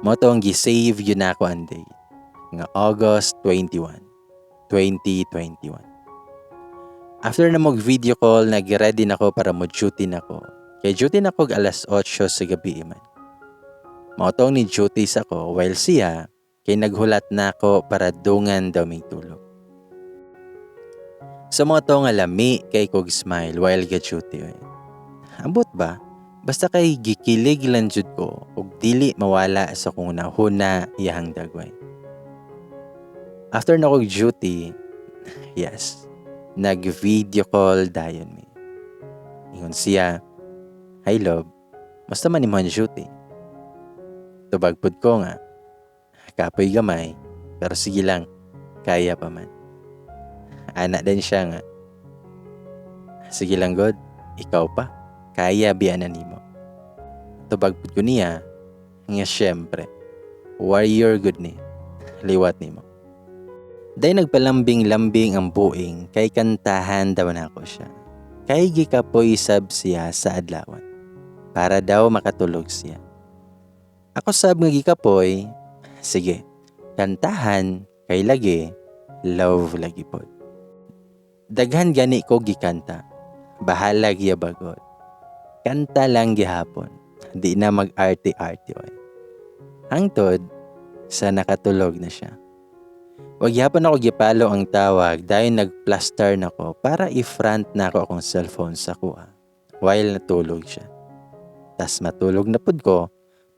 Mao to ang gi-save gyud nako ang date nga August 21, 2021. After na mag video call, nag-ready na ko para mo duty na ko. Kay duty na ko alas 8 sa gabi man. Mao tong ni duty sa ko while siya kay naghulat na ako para dungan daw mig tulog. Sa mao to nga lami kay kog smile while ga duty oy. Ambot ba? Basta kay gikilig lang jud ko ug dili mawala sa kong nahuna iyahang dagway. After na kog duty, yes, nag-video call dayon mi. Ingon siya, "Hi love, basta man imong duty?" Tubag pud ko nga, "Kapoy gamay, pero sige lang, kaya pa man." Ana din siya nga, "Sige lang god, ikaw pa, kaya biya na nimo." Tubag pud ko niya, nga syempre, warrior gud ni, liwat nimo. Day nagpalambing-lambing ang buing kay kantahan daw nako siya. Kay gikapoy sab siya sa adlawan. Para daw makatulog siya. Ako sab nga gikapoy, sige, kantahan kay lagi, love lagi pod. Daghan gani ko gikanta. Bahala giya bagod. Kanta lang gihapon. Di na mag-arte-arte oy. Hangtod sa nakatulog na siya. Wag gihapon ako gipalo ang tawag dahil nagplaster na ko para i-front na ako akong cellphone sa kuha while natulog siya. Tas matulog na pud ko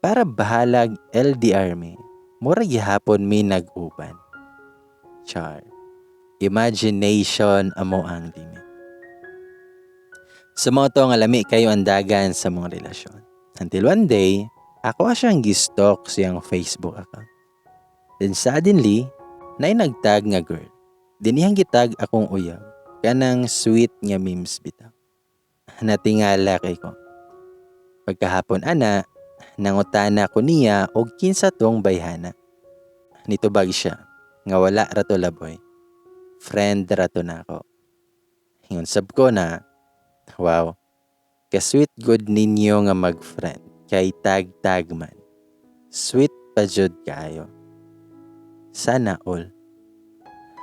para bahalag LDR mi. Mura gihapon mi nag-uban. Char. Imagination amo ang limit. Sa mao to nga lami kayo ang dagan sa mga relasyon. Until one day, ako siyang gistalk siyang Facebook account. Then suddenly, naay nagtag nga girl. Dinihang gitag akong uyab. Kanang sweet nga memes bitaw. Natingala kay ko. Pagkahapon ana, nangutana ko niya og kinsa tong bayhana. Nitubag siya nga wala ra to laboy. Friend ra to nako. Ingon sab ko na, "Wow, ka-sweet good ninyo nga mag-friend kay tag-tag man. Sweet pa jud kaayo. Sana all."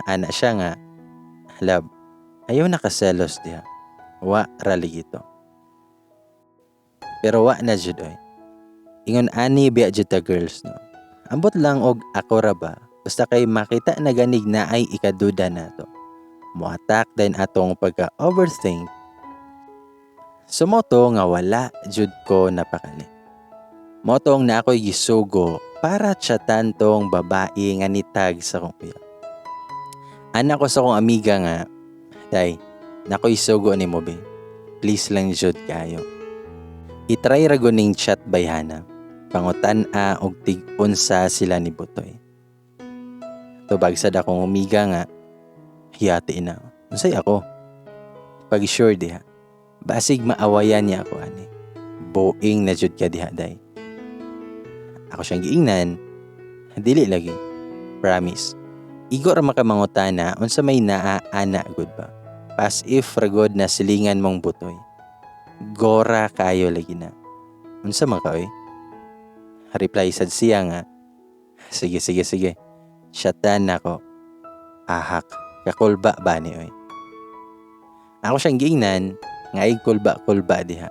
Ana siya nga, "Love, ayaw nakaselos diha. Wa ra lagi to." Pero wa na jud oy. Ingon ani biya jud ta girls, no. Ambot lang og ako ra ba. Basta kay makita na ganig na ay ikaduda nato. Muatak din atong pagka-overthink. Sumoto nga wala jud ko napakali. Motong na ako'y gisugo para chatan tong babae nga nitag sa kong uyab. Ana ko sa kong amiga nga, "Day, nako'y sugo ni mo be. Please lang jud kayo. I-try ra ning chat bayhana. Pangutan-a og tig-unsa sila ni Butoy." Tubag sad akong amiga nga, "Hiyati na. Unsay ako? Pag sure diha. Basig maawayan niya ako ani. Boing na jud ka diha, day." Ako siyang giingnan, "Dili lagi. Promise. Igo ra makamangutana unsa may naa ana gud ba. Pas if ra gud na silingan mong Butoy. Gora kayo lagi na. Unsa man ka oy?" Reply sad siya nga, "Sige, sige, sige. Chatan nako. Ahak, kakulba ba ni oy?" Ako siyang giingnan nga ay kulba-kulba diha.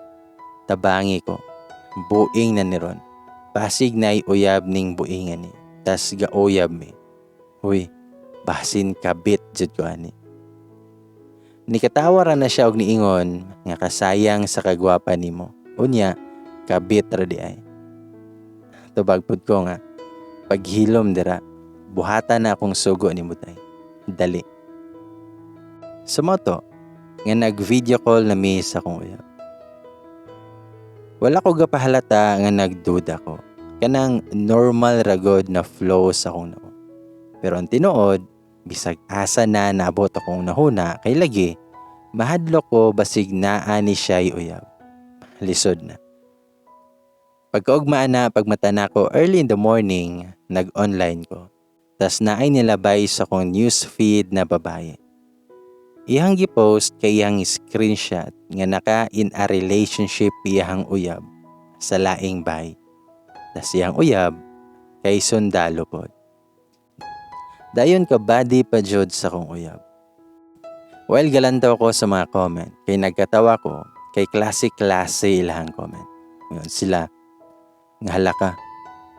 Tabangi ko. Buing na ni ron. Pasig na uyab ning buingan ni. Tas gauyab mi. Huy, basin kabit jud ko ani. Nikatawa ra na siya og niingon nga kasayang sa kagwapa nimo. Unya, kabit ra di ay. Tubag pud ko nga, "Paghilom dira, buhatan na akong sugo ni Mutay. Dali." Sumoto, nga nag-video call na mi sa akong uyab. Wala ko gapahalata nga nagduda ko. Kanang normal ragod na flow sa akong nao. Pero ang tinuod, bisag asa na naabot akong nahuna kay lagi, mahadlok ko basig naa ni siya uyab. Lisod na. Pagkaugma na pagmata nako early in the morning, nag-online ko. Tas naay nilabay sa akong news feed na babae. Iyang gipost kay iyang screenshot nga naka in a relationship iyang uyab sa laing bay. Tas iyang uyab Kay sundalo pod. Dayon ka body pa jud sa kong uyab. While galantaw ko sa mga comment, kay nagkatawa ko, kay klase-klase ilahang comment. Ngayon sila, nga hala ka,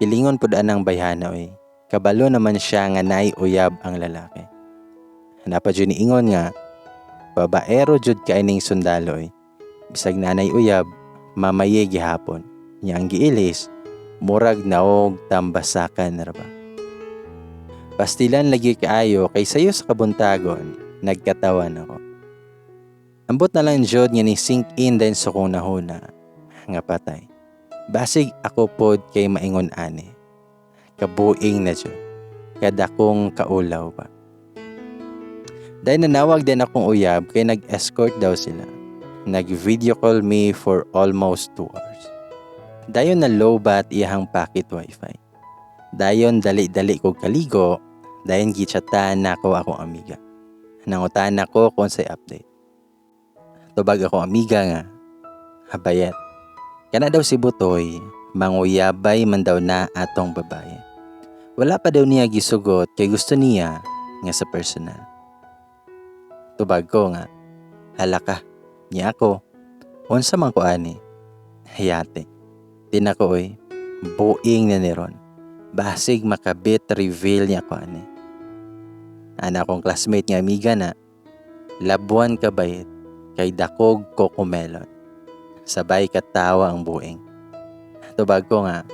pilingon pud anang bayhana oy. Kabalo naman siya nga naay uyab ang lalaki. Napa jud niingon nga, babaero jud kay ning sundalo oy. Bisag nanay uyab, mamaye gihapon. Nya ang giilis, murag naog tambasakan ra ba. Pastilan lagi kaayo kay sayo sa kabuntagon, nagkatawan ako. Ambot na lang jud nga ni sink in din sa kong nahuna nga patay. Basig ako pod kay maingon ani. Kabuing na jud. Kadakong kaulaw pa. Dahil nanawag din akong uyab kay nag-escort daw sila. Nag-video call me for almost 2 hours. Dayon na low bat iyahang pocket wifi. Dayon dali-dali kog kaligo, dayon gichatan nako akong amiga. Nangutan nako kung say update. Tubag ako amiga nga, habayet. Kana daw si Butoy, manguyabay man daw na atong babae. Wala pa daw niya gisugot kay gusto niya nga sa personal. Tubag ko nga, hala ka, niya ako, unsa man ko ani, hayate. Tinako oy, buing na ni ron. Basig makabit reveal niya ko ani. Ana akong classmate nga amiga na, labuan ka bayit, kay dakog kokomelon. Sabay katawa ang buing. Tubag ko nga,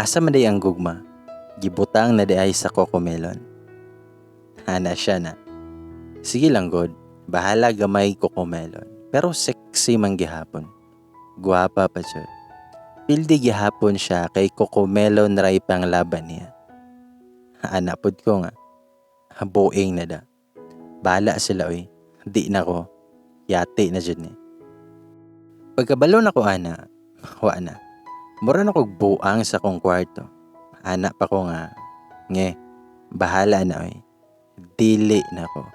asa man day ang gugma, gibutang na di ay sa kokomelon. Ana siya na, sige lang god, bahala gamay kokomelon, pero sexy man gihapon. Guwapa pa siya. Pildi gihapon siya kay kokomelon ray pang laban niya. Ana pod ko nga, buing na da. Bahala sila oy, di na ko, yati na jud ni. Pagkabalo na ko ana, wa na. Mura na kog buang sa kong kwarto. Ana pa ko nga, nge, bahala na oy. Dili na ko.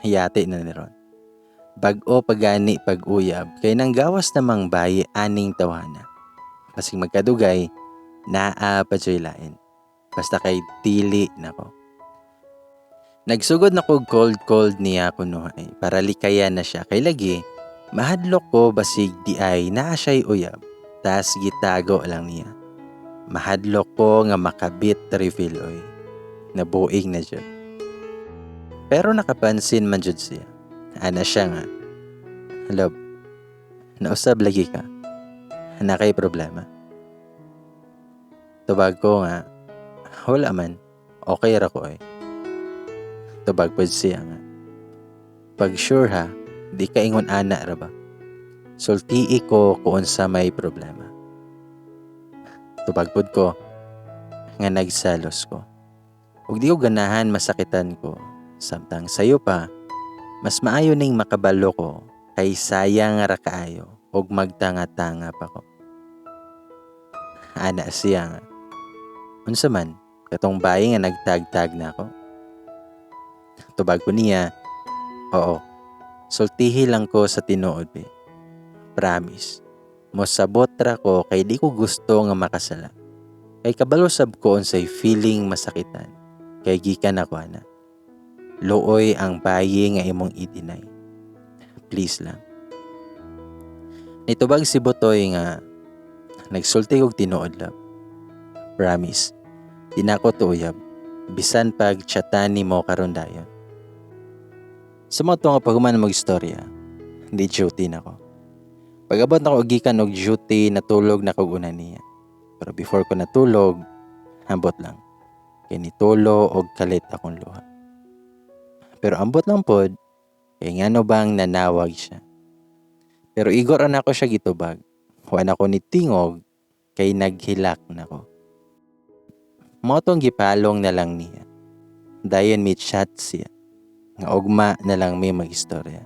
Yati na ni ron. Bag-o pagani pag-uyab kay nanggawas namang bayi aning tawana. Basig magkadugay, naa pa joy lain. Basta kay dili na ko. Nagsugod na ko cold cold niya kunuhay para likayan na siya kay lagi mahadlok ko basig di ay naa siya'y uyab tas gitago lang niya. Mahadlok ko nga makabit reveal oy. Nabuing na jud. Pero nakapansin man jud siya. Ana siya nga, love, nausab lagi ka. Nakay problema. Tubag ko nga, wala man, okay ra ko eh. Tubag pod siya nga, pag sure ha, di ka ingon ana ra ba? Sultii ko kung unsa may problema. Tubag pod ko nga nagselos ko. Ug di ko ganahan masakitan ko. Samtang sayo pa, mas maayo ning makabalo ko kay sayang ra kaayo ug magtanga-tanga pa ko. Ana siya nga, unsa man, katong bayi nga nagtagtag na ako. Tubag ko niya, oo, sultihi lang ko sa tinuod be. Promise, mosabot ra ko kay di ko gusto nga makasala. Kay kabalo sab ko unsay feeling masakitan, kay gikan ako ana. Luoy ang bayi nga imong i-deny. Please lang. Nitubag si Butoy nga, nagsulti og tinuod love. Promise, di na ko tuuyab. Bisan pag chatan nimo karon dayon. Sa mga nga paghuman mag-istorya, di duty na ko. Pag-abot na ko gikan og duty, natulog na ko una niya. Pero before ko natulog, ambot lang. Kay nitulo og kalit akong luha. Pero ambot lang pod, kay ngano bang nanawag siya. Pero igor na ako siya gitubag. Wa na ko ni tingog kay naghilak na ko. Mao tong gipalong na lang niya. Dayon mi chat siya. Nga ugma na lang mi magistorya.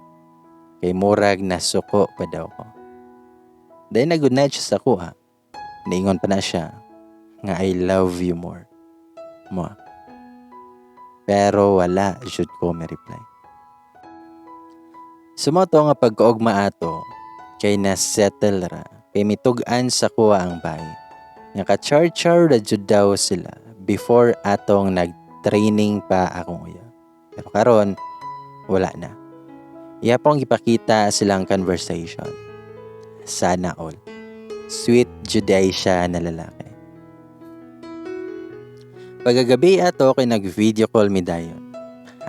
Kay murag nasuko pa daw ko. Dayon na good night siya sa kuha. Niingon pa na siya nga I love you more. Mo. Pero wala jud ko may reply. Sumoto nga pagkaugma ato kay na settle ra kay mitug-an sa kuha ang bayi. Nga ka-char-char ra jud daw sila before atong nag-training pa akong uyab. Pero karon wala na. Iya pong gipakita silang conversation. Sana all. Sweet jud ay siya na lalaki. Pagkagabi ato kay nag-video call mi dayon.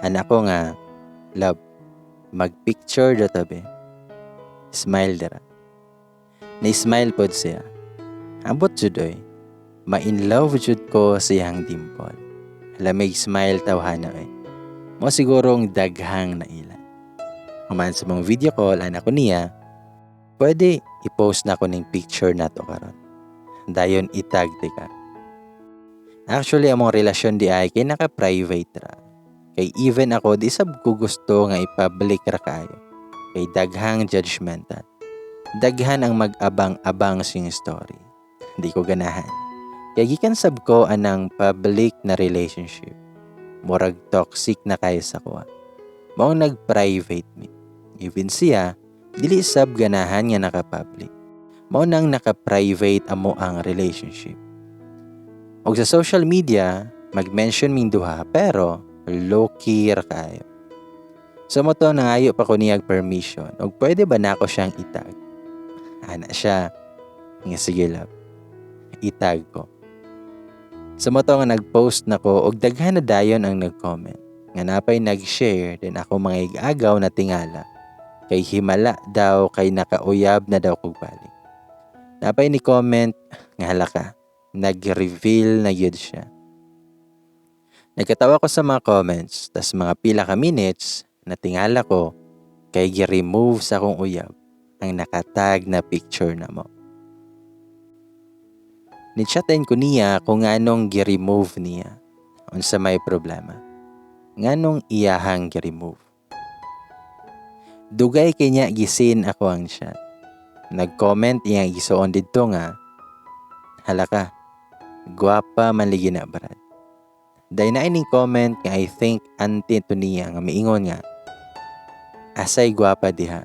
Ana ko nga, "Love, mag-picture do tabi. Smile dira." Na-smile pod siya. Ambot jud oy. Ma-in love jud ko sa iyang dimple. Lamig smile tawhana oy. Mo sigurong daghang naila. Human sa mga video call, ana ko niya, "Pwede i-post na ko ning picture nato karon. Dayon itag ka." Actually, among relasyon di ay kay naka-private ra. Kay even ako, di sab ko gusto nga i-public ra kaayo. Kay daghang judgmental. Daghan ang mag-abang-abang sing story. Di ko ganahan. Kay gikan sab ko anang public na relationship. Murag toxic na kayo sa kuha. Maong nag-private mi. Even siya, dili sab ganahan nga naka-public. Mao nang naka-private amo ang relationship. Og sa social media, mag-mention ming duha pero low-key ra kaayo. So mo to nangayo pa ko niyag permission og pwede ba nako siyang itag. Ana siya nga, "Sige love, itag ko." So mo to nga nag-post na ko og daghan na dayon ang nag-comment. Nga napay nag-share din ako mga igagaw na tingala. Kay himala daw kay nakauyab na daw kog balik. Napay ni comment nga hala ka, nag-reveal na gyud siya. Nagkatawa ko sa mga comments, tas mga pila ka minutes, natingala ko kay gi-remove sa akong uyab ang nakatag na picture na mo. Ni-chatin ko niya kung nganong gi-remove niya. Unsa may problema. Nganong iyahang gi-remove. Dugay kay niya gi-seen ako ang chat. Nag-comment iyang igsuon didto nga, "Hala ka, gwapa man ligi na, Brad." Dahil na ining comment nga I think auntie to niya nga miingon nga, "Asay gwapa diha,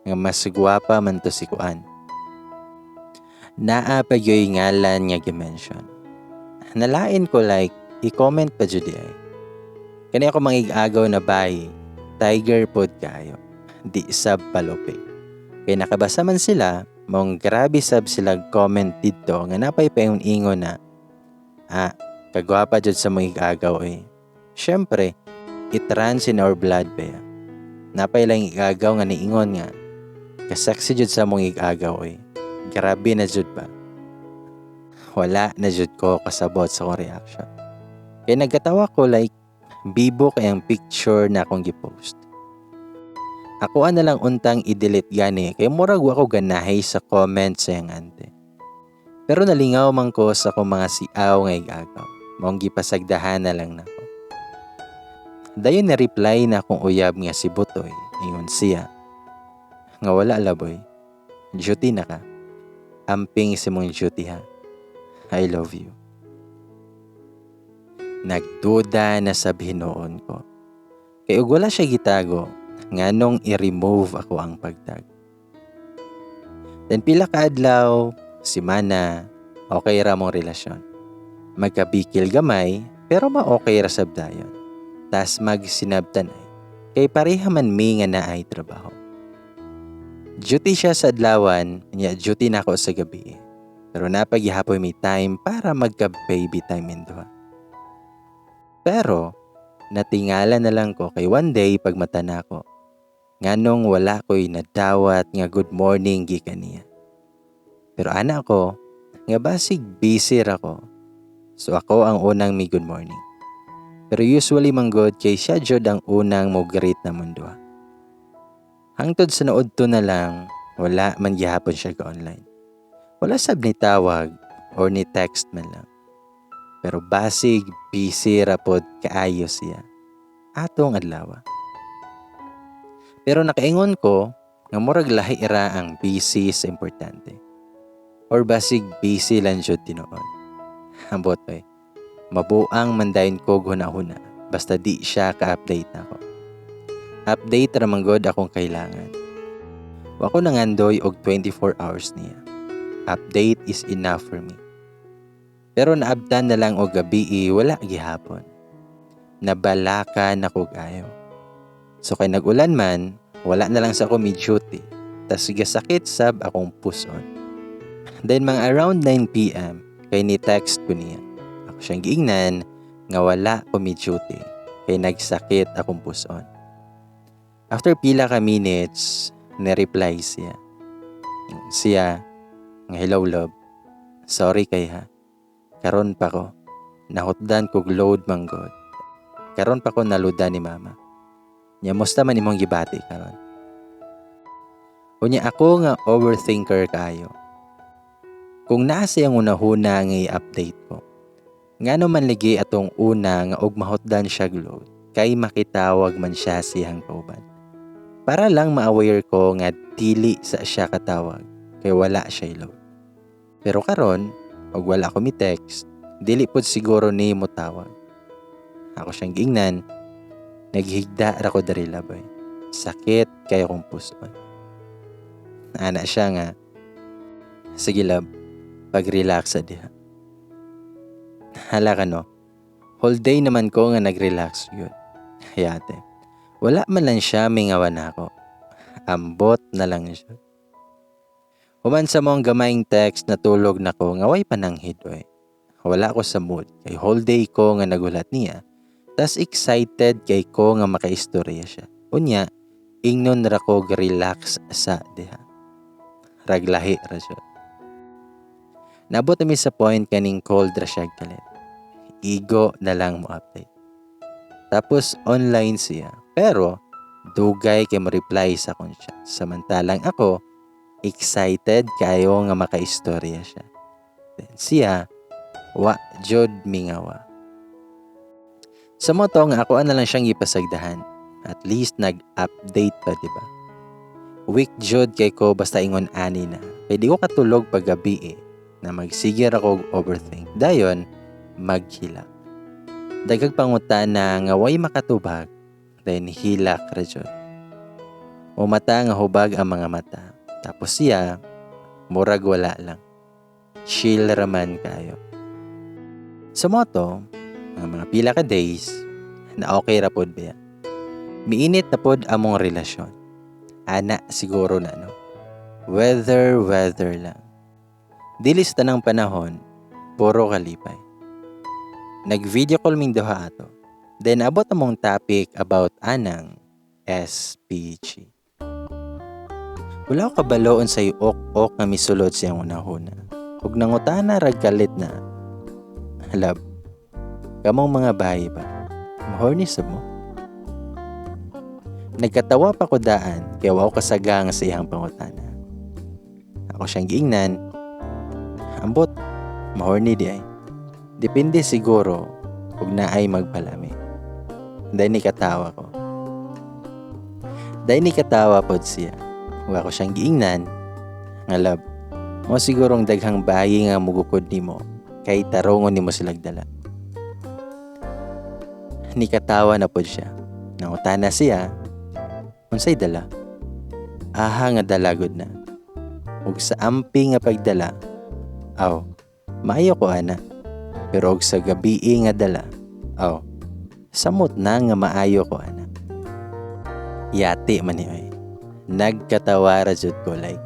nga mas gwapa man to si Kuan." Naa pa gyoy ngalan nga gi-mention. Nalain ko like i-comment pa jud ay. Kani ako mangig-agaw na bayi, tiger pod kayo. Di sab palupi. Kay nakabasa man sila, mong grabe sab sila comment didto nga napay payon ingon na, "Ah, kagwapa jud sa mga igagaw eh." Syempre, it runs in our blood ba ya. Napay lang igagaw nga niingon nga, "Kasaksi jud sa mong igagaw eh. Grabe na jud ba?" Wala na jud ko kasabot sa akong reaction. Kay nagkatawa ko like, bibo kay ang picture na akong gipost. Ako na lang untang i-delete gani kay murag wa ko ganahay sa comment sa iyang ante. Pero nalingaw man ko sa akong mga siaw nga igagaw. Maong gipasagdahan na lang nako. Dayon na reply na akong uyab nga si Butoy. Ingon siya nga, "Wala laboy. Duty na ka. Amping si mong duty ha. I love you." Nagduda na sa hinuon ko. Kay ug wala siya gitago, nganong i-remove ako ang pagtag. Then pila ka adlaw, simana, okay ra mong relasyon. Magkabikil gamay, pero ma-okay ra sab dayon. Tas magsinabtanay, kay pareha man mi nga naay trabaho. Duty siya sa adlawan, nya duty na ako sa gabi. Pero napagihapoy may time para magka-baby time in duha. Pero, natingala na lang ko kay one day pagmata nako, nganong wala ko'y nadawat nga good morning gikan niya. Pero ana ko, nga basig busy ra ko. So ako ang unang mi good morning. Pero usually man gud kay siya jud ang unang mo greet na mundo. Hangtod sa naudto na lang, wala man gihapon siya ga online. Wala sab ni tawag or ni text man lang. Pero basig busy ra pod kaayo siya atong adlaw. Pero nakaingon ko nga murag lahi ra ang busy sa importante. Or basig busy lang jud tinuod. Ambot oy. Mabuang man dayon ko huna-huna basta di siya ka-update nako. Update ra man gud akong kailangan. Wa ko nangandoy og 24 hours niya. Update is enough for me. Pero naabtan na lang og gabi, wala gihapon. Nabalaka na kog ayo. So kay nag-ulan man, wala na lang sa ako mi-duty. Tas gasakit sab akong puson. Then mga around 9 p.m. kay ni text ko niya. Ako siyang giingnan nga wala ko mi-duty kay nagsakit akong puson. After pila ka minutes, ni-reply siya. Siya, nga, "Hello love. Sorry kay ha. Karon pa ko. Nahutdan kog load man god. Karon pa ko naludan ni mama. Nya musta man imong gibati karon?" Unya ako nga overthinker kayo. Kung naa siyang unahuna nga i-update ko, ngano man ligi atong una nga og mahutdan siya load kay makitawag man siya siyang kauban? Para lang ma-aware ko nga dili sa siya katawag kay wala siya load. Pero karon, og wala ko mi text, dili pod siguro ni mo tawag. Ako siyang giingnan, "Naghigda ra ko diri, laboy. Sakit kayo kong puson." Ana siya nga, "Sige love, pag-relax sa diha." Hala ka no, whole day naman ko nga nag-relax yun. Yate, wala man lang siya mingawan ako. Ambot na lang siya. Human sa mong gamayng text, natulog na ko nga way pananghid oy. Wala ko sa mood kay whole day ko nga nagulat niya. Tas excited kay ko nga makaistorya siya. Unya, ingnon ra ko relax sa diha. Raglahi ra siya. Nabot mi sa point kaning cold ra siya kalit. Igo na lang mo update. Tapos online siya. Pero dugay kay mo reply sa akong chat. Samantalang ako, excited kayo nga makaistorya siya. Then siya, wa jud mingawa. Sa moto nga ako na lang siyang ipasagdahan. At least nag-update pa, di ba? Weak jud kay ko basta ingon ani na. Kay di ko katulog pag gabi eh, na magsigir ako og overthink. Dayon, maghilak. Daghag pangutana nga way makatubag, then hilak ra jud. Umata nga hubag ang mga mata. Tapos siya, murag wala lang. Chill raman kayo. Sa moto, ang mga pila ka days, na okay ra pod ba. Miinit na pod among relasyon. Ana siguro na no. Weather, weather lang. Dili sa tanang panahon, puro kalipay. Nag-video call ming duha ato. Then abot among topic about anang SPG. Wala ko kabalo unsay ok-ok nga misulod siyang unahuna. Ug nangutana rag kalit na, "Love, kamong mga bayi ba, mahorny sab mo?" Nagkatawa pa ko daan kay wa ko kasagang sa iyang pangutana. Ako siyang giingnan, "Ambot, mahorny di ay. Depende siguro ug naay magpalami." Dahil ni katawa ko. Dahil ni katawa pod siya. Ug ako siyang giingnan nga, "Love, mo sigurong daghang bayi nga mugukod nimo kay tarongon nimo silag dala." Ni katawa na pod siya. Nangutana siya, "Unsay dala?" "Aha nga dala gud na. Ug sa ampi nga pagdala, aw, maayo ko ana. Pero og sa gabii nga dala, aw, samot na nga maayo ko ana." Yati man ni oy. Nagkatawa ra jud ko, like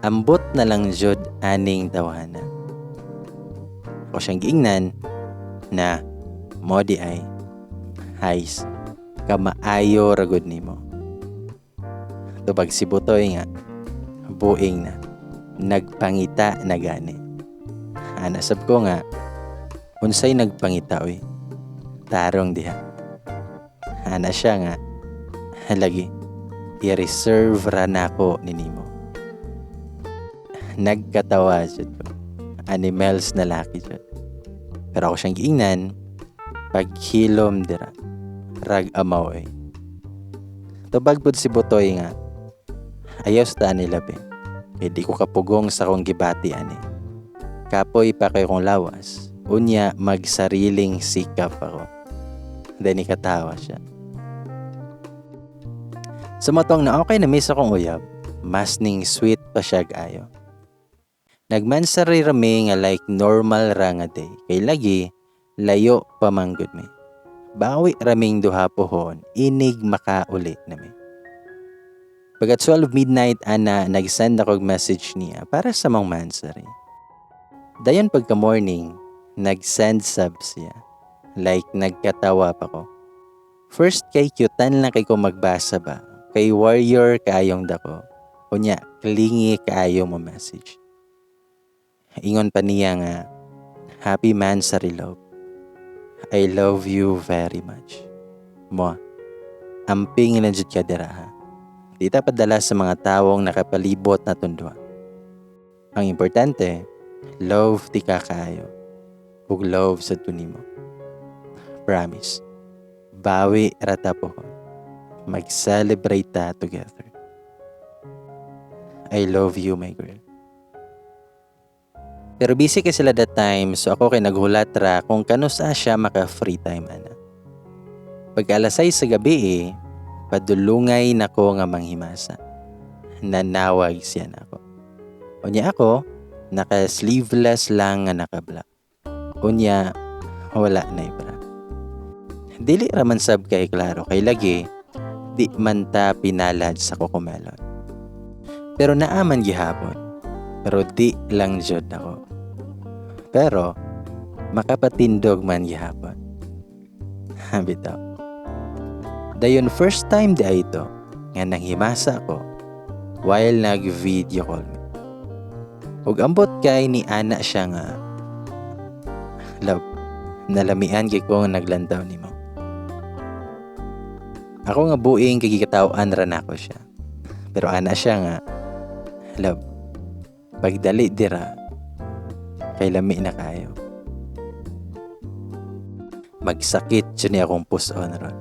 ambot na lang jud aning tawhana. Ako siyang giingnan na, "Mo di ay. Hays, kamaayo ra gud nimo." Tubag si Butoy nga, "Buing na. Nagpangita na gani." Ana sab ko nga, "Unsay nagpangita oy? Tarong diha." Ana siya nga, "Lagi, i-reserve ra nako ni nimo." Nagkatawa jud ko. Animals na laki jud. Pero ako siyang giingnan, "Paghilom dira. Rag amaw eh." Tubag pod si Butoy nga, "Ayaw sa taan nila be. Kay di ko kapugong sa akong gibati ani. Kapoy pa kayo kong lawas. Unya magsariling sikap ako." Then ikatawa siya. Sa matong na okay na miss akong uyab, mas ning sweet pa siya ayo. Nagmansari rami nga like normal ra nga day. Kay lagi, layo pa man gud mi. Bawi raming duha pohon, inig makauli nami. Pagka 12 midnight ana, nag-send ako og message niya para sa mong mansari. Dayon pagka morning, nag-send sab siya. Like nagkatawa pa ko. First kay cutean lang kay ko magbasa ba. Kay warrior kaayong dako. Unya, clingy kaayo mo message. Ingon pa niya nga, "Happy mansari, love. I love you very much." Mo, amping lang jud ka dira ha. Di ta padala sa mga tawong nakapalibot na tundwa. Ang importante, love ti ka kaayo. Ug love sa nimo. Promise. Bawi ra ta pohon. Mag-celebrate ta together. I love you, my girl. Pero busy kay sila that time, so ako kay naghulat ra kung kanusa siya maka free time ana. Pag alas 6 sa gabi eh, padulungay nako nga manghimasa. Nanawag siya nako. Unya ako, naka-sleeveless lang nga naka-black. Unya, wala na bra. Dili raman sab kay klaro kay lagi, di man ta pinalad sa Cocomelon. Pero naaman gihapon. Pero di lang jud ako. Pero makapatindog man gihapon. Bitaw. Dayon first time di ay ito nga nanghimasa ko while nag-video call mi. Ug ambot kay ni ana siya nga, "Love, nalamian kay ko nga naglantaw nimo." Ako nga buing kay gikataw-an ra nako siya. Pero ana siya nga, "Love, pagdali dira, kay lami na kayo." Magsakit jud ni akong puson ron.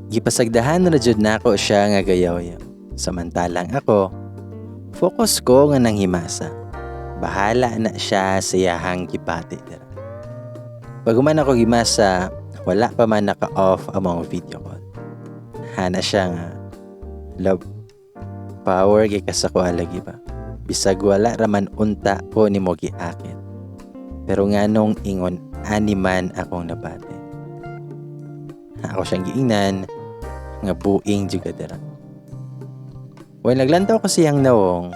Gipasagdahan ra jud nako siya nga gayaw. Samantalang ako, focus ko nga nanghimasa. Bahala na siya sa iyahang gibati dira. Pag human ako gimasa, wala pa man naka-off among video call. Ana siya nga, "Love, power kay ka sa akoa lagi ba? Bisag wala raman unta ko nimo giakit. Pero nganong ingon ani man akong nabati?" Ako siyang giingnan nga buing jud ka dira. When naglantaw ko siyang nawong,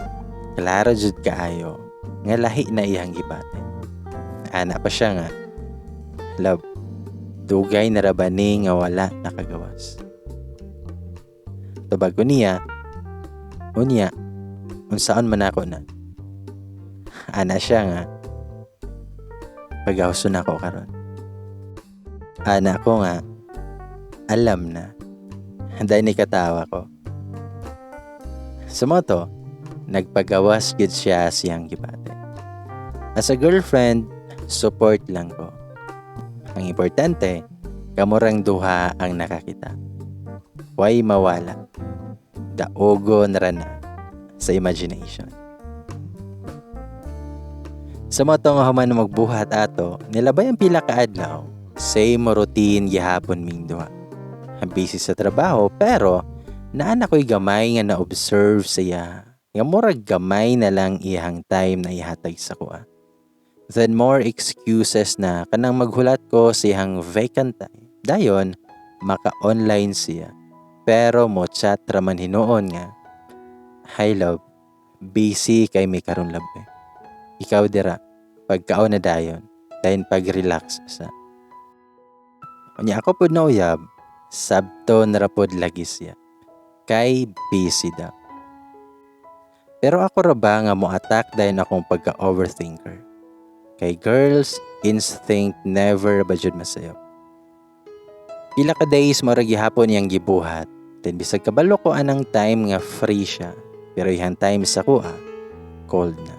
klaro jud kaayo nga lahi na iyang gibati. Ana pa siya nga, "Love, dugay na ra ba ni nga wala nakagawas?" Tubag ko niya, "Unya, unsaon man ako na?" Ana siya nga, "Pagawson ako karon." Ana ko nga, "Alam na." Dahil ni katawa ko. Sa to, nagpagawas gid siya siyang gibati. As a girlfriend, support lang ko. Ang importante, kamurang duha ang nakakita. Way mawala. Daugo na ra na sa imagination. Sa mo to nga human magbuhat ato, nilabay ang pila ka adlaw, same routine gihapon ming duha. Busy sa trabaho pero naan ako'y gamay nga na-observe sa iya. Nga murag gamay na lang iyang time na ihatag sa kuha. Then more excuses na kanang maghulat ko sa iyang vacant time. Dayon, maka-online siya. Pero mo chat raman hinuon nga, "Hi love, busy kay mi karon love eh. Ikaw dira, pagkaon na dayon, dayon pag-relax sa." Unya ako pod na uyab, sabto na ra pod lagi siya. Kay busy daw. Pero ako ra ba nga mo attack dayon akong pagka-overthinker? Kay girls instinct never ba jud masayop. Pila ka days mo ra gihapon iyang gibuhat. Then bisag kabalo ko anang time nga free siya. Pero iyang time sa kuha, cold na.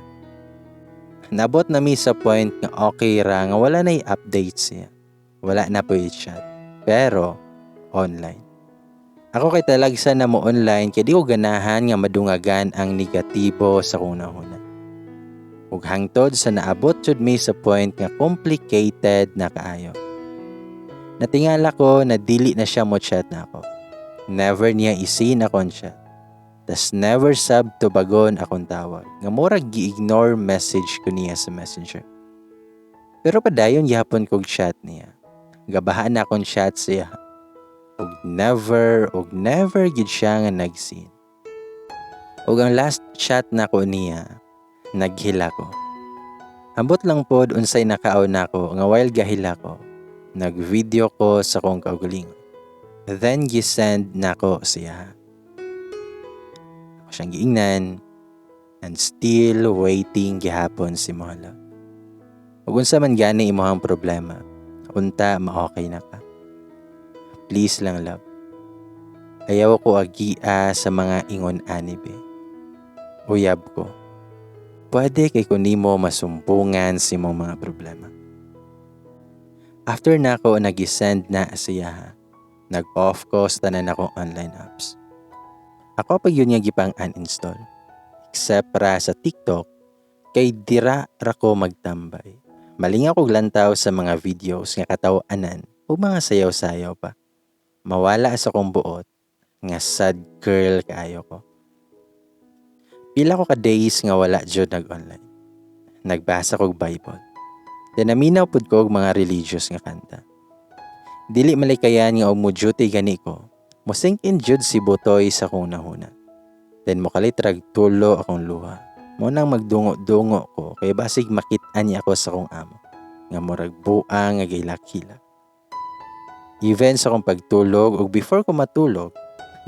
Nabot na mi sa point nga okay ra nga wala na update siya. Wala na po i-chat. Pero online. Ako kay talagsa na mo online kay di ko ganahan nga madungagan ang negatibo sa kong nahuna. Ug hangtod sa naabot jud mi sa point nga complicated na kaayo. Natingala ko na dili na siya mo chat na ako. Never niya i-seen akong chat. Tas never sab tubagon akong tawag. Nga murag gi-ignore message ko niya sa Messenger. Pero padayon gihapon kog chat niya. Gabahan na akong chat siya. Og never gid siya nga nag-seen. Og ang last chat nako niya, naghila ko. Ambot lang pod unsay nakaw nako nga while gahila ko, nag-video ko sa akong kaugalingon. Then gisend nako siya. Ako siyang giingnan and still waiting gihapon si Mola. Ug unsa man gani imong problema, unta ma-okay na ka. Please lang, love. Ayaw ko agia sa mga ingon ani be. Uyab ko. Pwede kay ko nimo masumbungan sa imong mga problema. After na ako nag-send na siya, nag-off ko sa tanan akong online apps. Ako pa yun nga gipang uninstall. Except ra sa TikTok, kay dira ra ko magtambay. Malingaw kog lantaw sa mga videos nga kataw-anan o mga sayaw-sayaw pa. Mawala sa akong buot nga sad girl kaayo ko. Pila ko ka days nga wala jud nag-online. Nagbasa kog Bible. Then naminaw pud ko og mga religious nga kanta. Dili malikayan nga og mo duty gani ko. Mo sink in jud si Butoy sa akong nahuna. Then mokalit rag tulo akong luha. Mo nang magdungo-dungo ko kay basig makit-an niya ako sa akong amo nga murag buang nga gilak-hilak. Even sa akong pagtulog ug before ko matulog,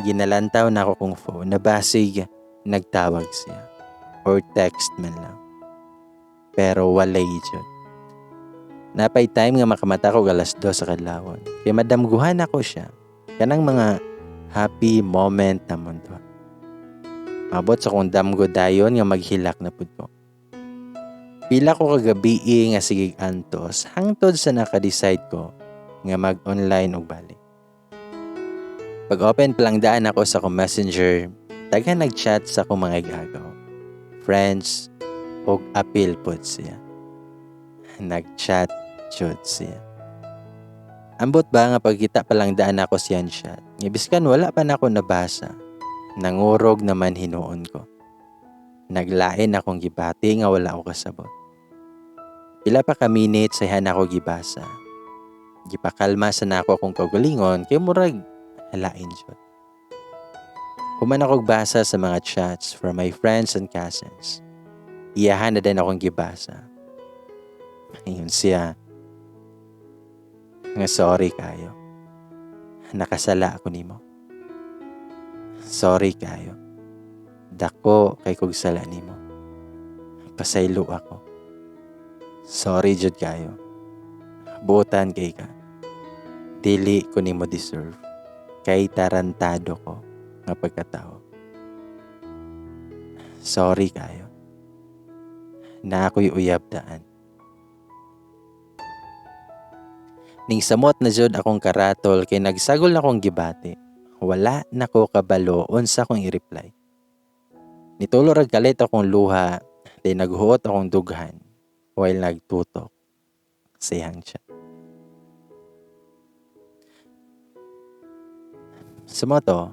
ginalantaw na ako kong phone na basig nagtawag siya or text man lang. Pero walay jud. Napay time nga makamata ko 2:00 sa kadlawon. Kay madamguhan ako siya. Kanang mga happy moment na mundo. Mabot sa kong damgo dayon nga maghilak na pud ko. Pila ko kagabi nga sige antos hangtod sa naka-decide ko nga mag-online og balik. Pag-open pa lang daan ako sa akong Messenger, daghan nag-chat sa akong mga igagaw, friends, og apil pod siya. Nag-chat jud siya. Ambot ba nga pagkita pa lang daan ako siyang chat, nga biskan wala pa nako nabasa, nangurog naman hinuon ko. Naglain akong gibati nga wala ko kasabot. Pila pa ka minutes ay ako gibasa. Gipakalma sa nako akong kaugalingon kay murag halain jud. Human akong basa sa mga chats from my friends and cousins. Iyahan na din akong gibasa. Ingon siya nga sorry kayo. Nakasala ako nimo. Sorry kayo. Dako kay kog sala nimo. Pasaylo ako. Sorry jud kayo. Buotan kay ka. Dili ko nimo deserve. Kay tarantado ko nga pagkatao. Sorry kayo. Na ako'y uyab daan. Ning samot na jud akong karatol kay nagsagol na akong gibati. Wala na ko kabalo unsa akong i-reply. Nitulo rag kalit akong luha, then naghuot akong dughan while nagtutok sa iyang chat. Sumoto,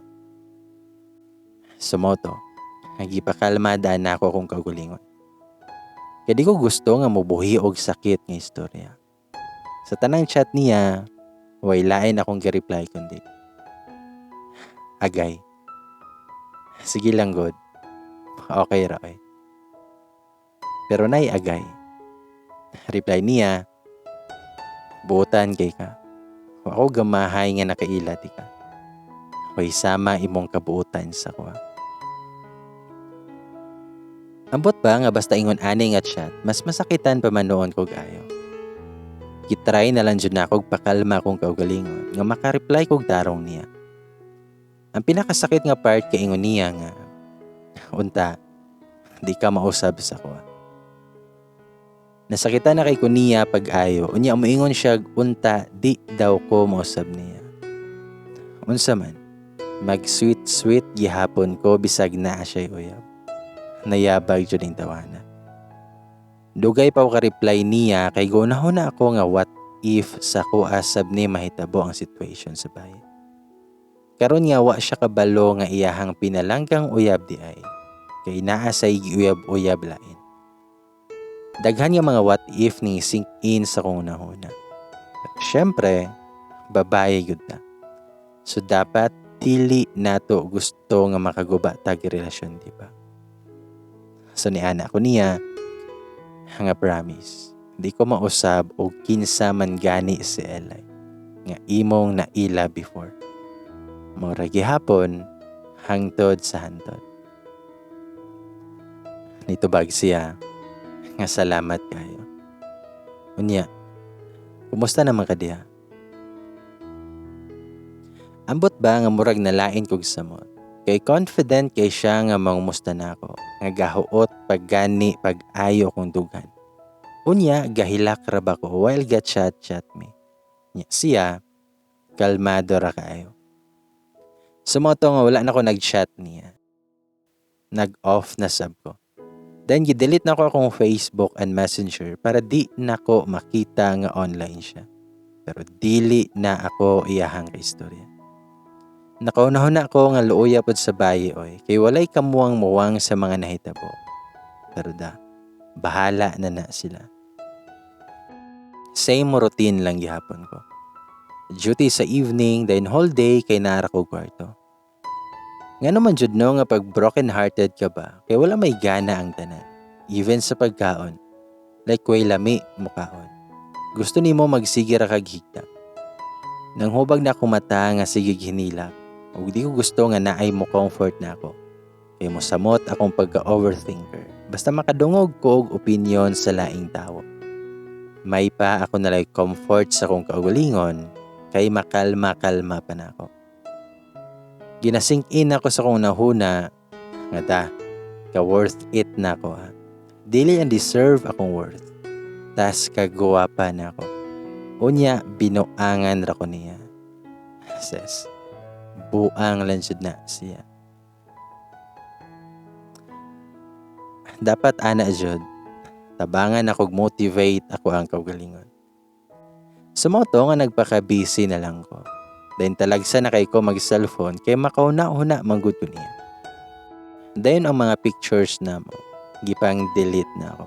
sumoto, nagipakalma daan na ako akong kaugalingon. Kaya di ko gusto nga mubuhi og sakit nga istorya. Sa tanang chat niya, way lain akong gi-reply kundi agay. Sige lang god. Okay ra oy. Pero nay agay. Reply niya, buotan kay ka. Ako gamahay nga nakaila ti ka. Way sama imong kabuotan sa kuha. Ambot ba nga basta ingon ani nga chat, mas masakitan pa man noon kog ayo. Gitry na lang jud na akong pakalma akong kaugalingon nga maka-reply kog tarong niya. Ang pinakasakit nga part kay ingon niya nga unta di ka mausab sa kuha. Nasakitan na kay ko niya pag-ayo, unya moingon siya unta di daw ko mausab niya. Unsa man, mag sweet sweet gihapon ko bisag naa siya uyab. Nayabag jud ning tawana. Dugay pa ko ka-reply niya kay gunahon na ako nga what if sa ko asab ni mahitabo ang situation sa bahay. Karon nga wa siya kabalo nga iyahang pinalanggang uyab di ay kay naa say giuyab-uyab lain. Daghan nga mga what if ni sink in sa kong hunahuna. Syempre, babae gyud ta. So dapat dili nato gusto nga makaguba tag relasyon, di ba? So niana ko niya nga promise, di ko mausab og kinsa man gani si Eli nga imong naila before. Mora gihapon hangtod sa hantod. Nitubag siya nga salamat kayo. Unya, kumusta naman ka diha? Ambot ba nga murag nalain kog samot? Kay confident kay siya nga mangumusta na ako, nga gahuot paggani pag-ayo kong dughan. Unya, gahilak ra ba ko while ga chat-chat me. Nya siya, kalmado ra kaayo. Sumoto nga wala na ko nag-chat niya. Nag-off na sab ko. Then gi-delete na ko akong Facebook and Messenger para di na ko makita nga online siya. Pero dili na ako iyahang kaistorya. Nakaunahuna ko nga luoya pod sa bayi oy, kay walay kamuwang-muwang sa mga nahitabo. Pero da, bahala na na sila. Same routine lang gihapon ko. Duty sa evening, then whole day kay naara ko kwarto. Nga naman jud no nga pag broken hearted ka ba, kay wala may gana ang tanan. Even sa pagkaon. Like way lami mukaon. Gusto nimo magsige ra kag higda. Nang hubag na akong mata nga sige hinilak, ug di ko gusto nga naay mo comfort na ako. Kay mosamot akong pagka-overthinker. Basta makadungog ko og opinion sa laing tawo. May pa ako nalay comfort sa akong kaugalingon kay makalma-kalma pa na ako. Ginasink in ako sa akong nahuna nga da, ka worth it na ako ha. Dili ang deserve akong worth. Tas kagwapa na ako. Unya, binuangan ra ko niya. Ses, buang lang jud na siya. Dapat ana jud, tabangan ako motivate ako ang kaugalingon. Sumoto nga nagpaka-busy na lang ko. Then talagsa na kay ko mag-cellphone kay makauna-una manggod ko niya. Dayon ang mga pictures na mo, gipang delete na ako.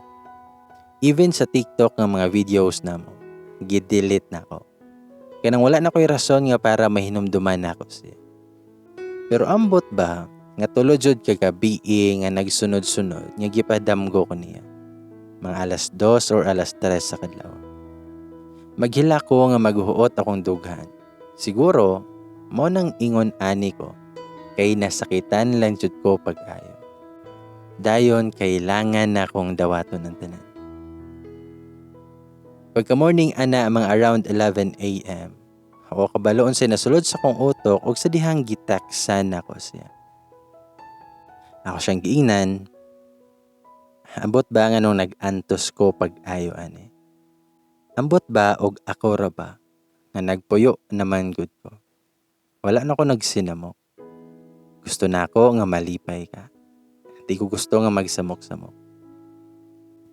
Even sa TikTok nga mga videos na mo, gi-delete na ako. Kaya nang wala na ko'y rason nga para mahinumduman na ako siya. Pero ambot ba nga tulo jud kagabi nga nagsunod-sunod nga gipadamgo ko niya. Mga 2:00 or 3:00 sa kadlaw. Maghila ko nga maghuot akong dughan. Siguro, mo nang ingon ani ko, kay nasakitan lang jud ko pag-ayo. Dayon, kailangan na akong dawaton ng tanan. Pagka-morning ana, mga around 11 a.m., ako kabaloon sa nasulod sa kong utok og sa dihang gitaksan nako siya. Ako siyang giingnan, ambot ba nga nung nag-antos ko pag-ayo ani? Ambot ba og ako ra ba nga nagpuyo naman gud ko? Wala na ko nagsinamok. Gusto na ako nga malipay ka. Di ko gusto nga magsamok-samok.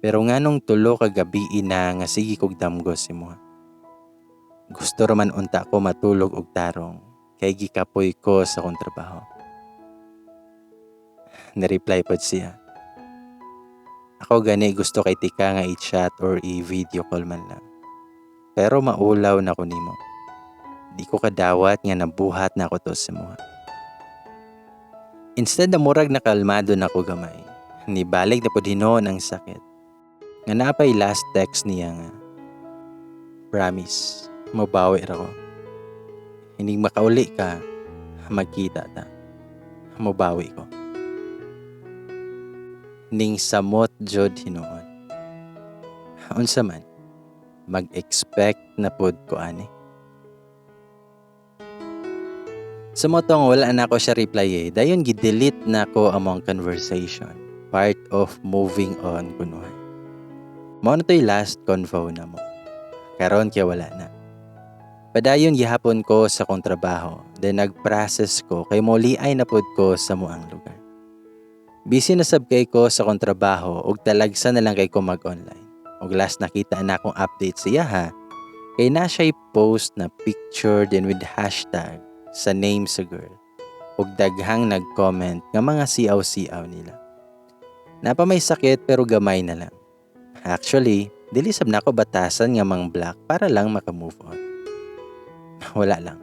Pero nganong 3 ka gabi na nga sige kog damgos si mo. Gusto raman unta ko matulog og tarong kay gikapoy ko sa akong trabaho. Ni-reply pod siya. Ako gani gusto kay tika nga i-chat or i-video call man lang. Pero maulaw na ko nimo. Di ko kadawat nga nabuhat na ako to sa muha. Instead na murag nakalmado na ko gamay, nibalik na pod hinuon ang sakit. Nga napay last text niya nga, promise, mabawi ra ko. Hinig makauli ka, magkita ta. Mabawi ko. Ning samot jud hinuon. Unsa man, mag-expect na pod ko ani. Sa motong wala na ako siya reply eh. Dayon gi-delete na ko among conversation. Part of moving on kunuhay. Mao na to'y last convo na mo. Karon kaya wala na. Padayon gihapon ko sa kong trabaho. Then nag-process ko kay moli ay napod ko sa muang lugar. Busy na sab kay ko sa kong trabaho ug talagsa na lang kay ko mag-online. Ug last nakita na akong update siya ha, kay na siya'y post na picture din with hashtag sa name sa girl ug daghang nag-comment nga mga siaw-siaw nila. Napa may sakit pero gamay na lang. Actually, dili sab nako batasan nga mang block para lang maka-move on. Wala lang.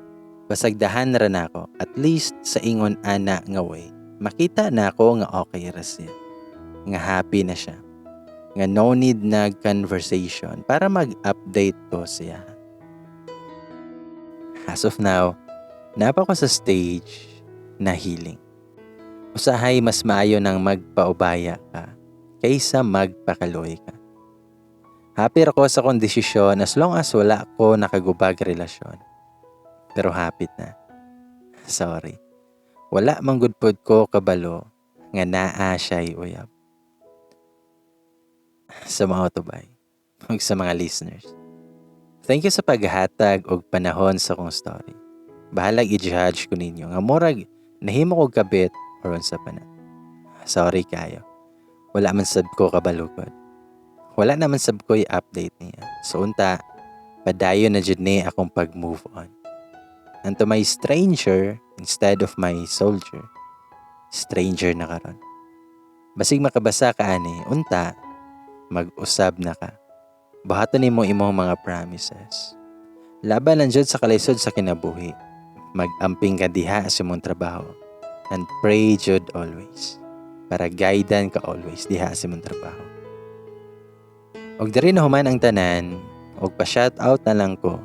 Basagdahan ra nako, at least sa ingon ana nga way. Makita nako nga okay ra siya. Nga happy na siya. Nga no need na conversation para mag-update ko siya. As of now, napa ko sa stage na healing. Usahay mas maayo nang magpaubaya ka kaysa magpakaluoy ka. Happy ra ko sa akong desisyon as long as wala ko nakagubag relasyon. Pero hapit na. Sorry. Wala man gud pod ko kabalo nga naa siya'y uyab. Sa mga tubay ug sa mga listeners. Thank you sa paghatag og panahon sa akong story. Bahalag i-judge ko ninyo nga murag nahimo kog kabit or unsa pa na. Sorry kayo. Wala man sab ko kabalugod. Wala naman sab ko i-update niya. So unta, padayon na jud ni akong pag-move on. And to my stranger instead of my soldier, stranger na karon. Basig makabasa ka ani, unta, mag-usab na ka. Buhaton nimo imong mga promises. Laban lang jud sa kalisod sa kinabuhi. Mag-amping ka diha sa imong trabaho. And pray jud always. Para guidan ka always diha sa imong trabaho. Og diri na human ang tanan, og pa-shout out na lang ko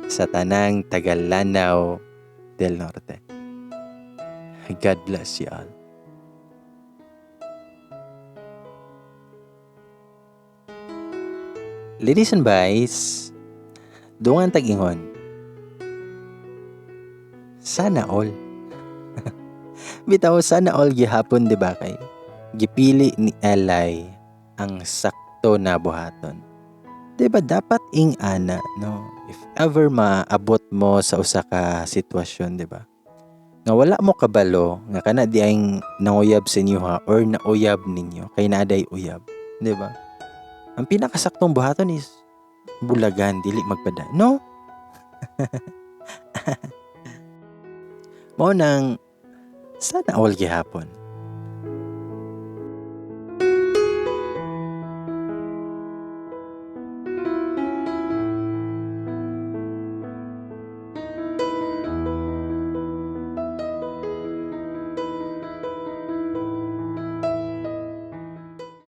sa tanang taga Lanao del Norte. God bless you all. Ladies and boys, dungan tag-ingon. Sana all. Bitaw, sana all gihapon, di ba kay? Gipili ni Eli ang sakto na buhaton. Di ba dapat ing ana, no? If ever maabot mo sa usa ka sitwasyon, di ba? Nga wala mo kabalo, nga kana di ay nanguyab sa inyo ha, or nauyab ninyo, kay naaday uyab, di ba? Ang pinakasaktong buhaton is bulagan, dili magpada. No? Mao nang sana all gihapon.